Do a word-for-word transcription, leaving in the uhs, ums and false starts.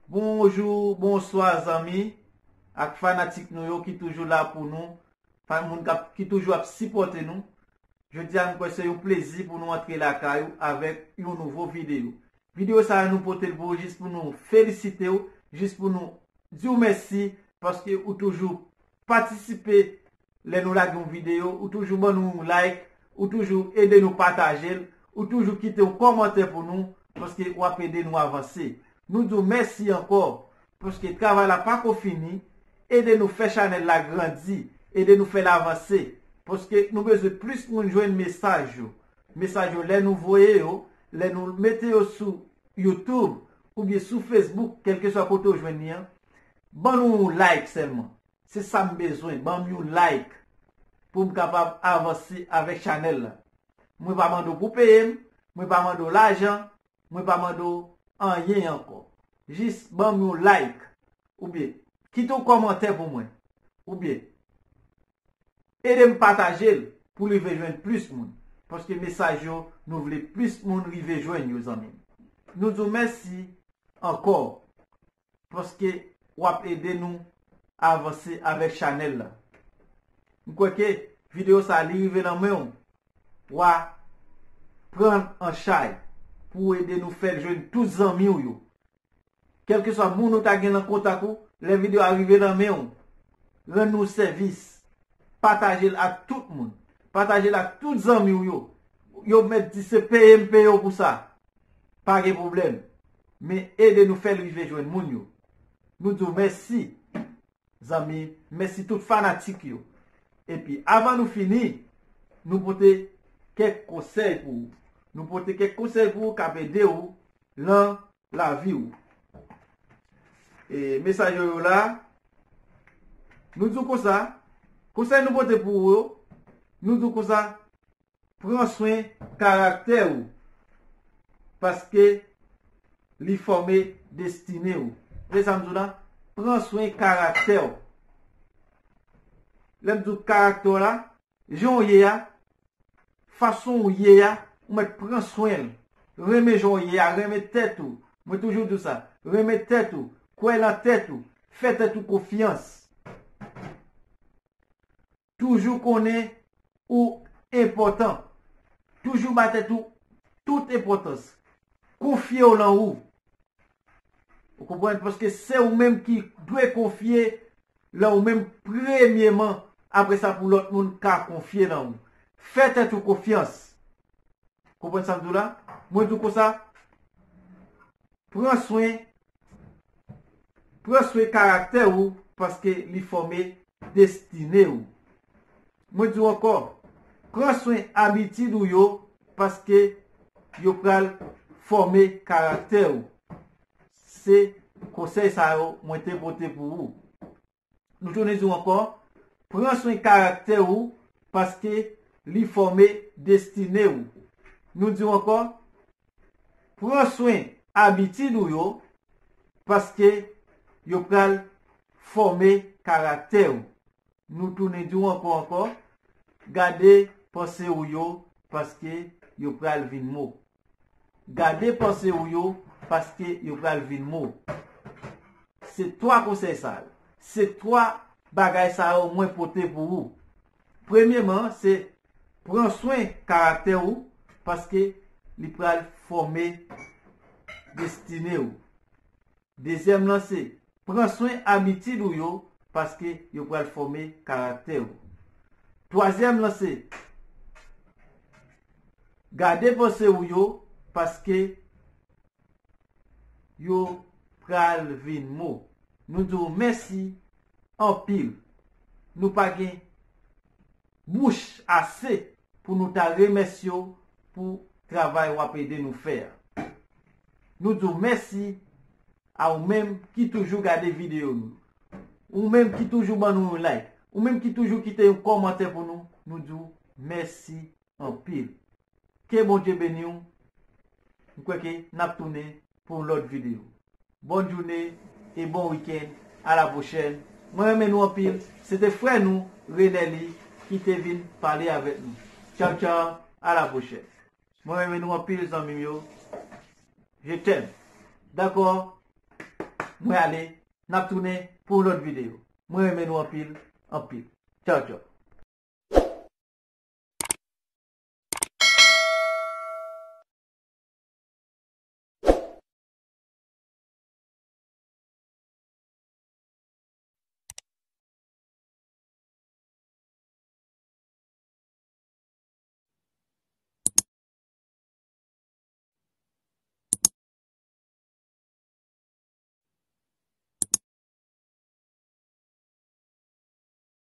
Bonjou, bonswa zanmi ak fanatik nou yo ki toujou la pou nou, fan moun k ap, ki toujou ap sipòte nou. Jodi a, m kwè se yon plezi pou nou antre lakay ou avèk yon nouvo videyo. Videyo sa a nou pote l pou ou jis pou nou felisite w, jis pou nou di w mèsi paske ou toujou patisipe lè nou lage yon videyo, ou toujou ban nou yon like, ou toujou ede nou pataje l, ou toujou kite yon kòmantè pou nou, paske w ap ede nou avanse. Nou di w mèsi ankò, paske travay la pako fini, ede nou fè chanèl la grandi, ede nou fè l avanse, paske nou bezwen plis moun jwenn mesaj yo. Mesaj yo, lè nou voye yo, lè nou mete yo sou YouTube oubyen sou Facebook, kèlkeswa kote w jwenn li an, ban nou yon like sèlman. Se sa m bezwen, ban m yon like pou m kapab avanse avèk chanèl la. Mwen pa mande w pou peye m, mwen pa mande w lajan, mwen pa mande w anyen ankò. Jis ban m yon like, oubyen kite yon kòmantè pou mwen, oubyen ede m pataje l pou l rive jwenn plis moun. Paske mesaj yo, nou vle plis moun rive jwenn yo, zanmi m. Nou di w mèsi ankò, paske w ap ede nou avanse avèk chanèl la. M kwè ke videyo sa a, li rive nan men w, w a pran l an chay pou w ede nou fè l jwenn tout zanmi w yo. Kèlkeswa moun ou ta gen nan kontak ou, lè videyo a rive nan men w, rann nou sèvis. Pataje l ak tout moun. Pataje l ak tout zanmi w yo. Yo mèt di se peye m peye w pou sa. Pa gen pwoblèm. Men ede nou fè l rive jwenn moun yo. Nou di w mèsi, zanmi, mèsi tout fanatik yo. Epi, avan nou fini, nou pote kèk konsèy pou ou. Nou pote kèk konsèy pou ou k ap ede w lan lavi w. E mesaj yo la, nou di w konsa, konsèy nou pote pou ou yo, nou di w konsa, pran swen karaktè ou, paske li fòme destine ou. Se sa m di w la, pran swen karaktè w. Lè m di w karaktè w la, jan w ye a, fason w ye a, ou mèt pran swen l. Renmen jan w ye a, renmen tèt ou. Mwen toujou di w sa, renmen tèt ou, kwè lan tèt ou, fè tèt ou konfyans. Toujou konnen ou enpòtan. Toujou ba tèt ou tout enpòtans. Konfye w lan ou. Ou konprann? Paske se ou menm ki dwe konfye lan ou menm premyeman, apre sa pou lòt moun ka konfye lan ou. Fè tèt ou konfyans. Konprann sa m di w la? Mwen di w konsa, pran swen, pran swen karaktè ou, paske li fòme destine ou. Mwen di w ankò, pran swen abitid ou yo, paske yo pral fòme karaktè ou. Se konsèy sa yo mwen te pote pou ou. Nou tounen di w ankò, pran swen karaktè ou, paske li fòme destine ou. Nou di w ankò, pran swen abitid ou yo, paske yo pral fòme karaktè ou. Nou tounen di w ankò, ankò, gade panse ou yo, paske yo pral vin mo. Gade panse ou yo, paske yo pral vin mo. Se twa konsèy sa yo. Se twa bagay sa yo mwen pote pou ou. Premyeman, se pran swen karaktè ou, paske li pral fòme destine ou. Dezyèm lan se, pran swen abitid ou yo, paske yo pral fòme karaktè ou. Twazyèm lan se, gade panse ou yo, paske yo pral vin mo. Nou di w mèsi anpil. Nou pa gen bouch ase pou nou ta remèsye w pou travay w ap ede nou fè a. Nou di w mèsi a ou menm ki toujou gade videyo nou. Ou menm ki toujou ban nou yon like. Ou menm ki toujou kite yon kòmantè pou nou. Nou di w mèsi anpil. Ke Bondye beni w. M kwè ke n ap tounen pou yon lòt videyo. Bòn jounen e bon wikenn. A la pwochèn. Mwen renmen nou anpil. Se te frè nou, Renelly, ki te vin pale avèk nou. Tchaw, tchaw. A la pwochèn. Mwen renmen nou anpil, zanmi m yo. Je t'aime. Dakò? Mwen ale, n ap tounen pou yon lòt videyo. Mwen renmen nou anpil, anpil. Tchaw, tchaw.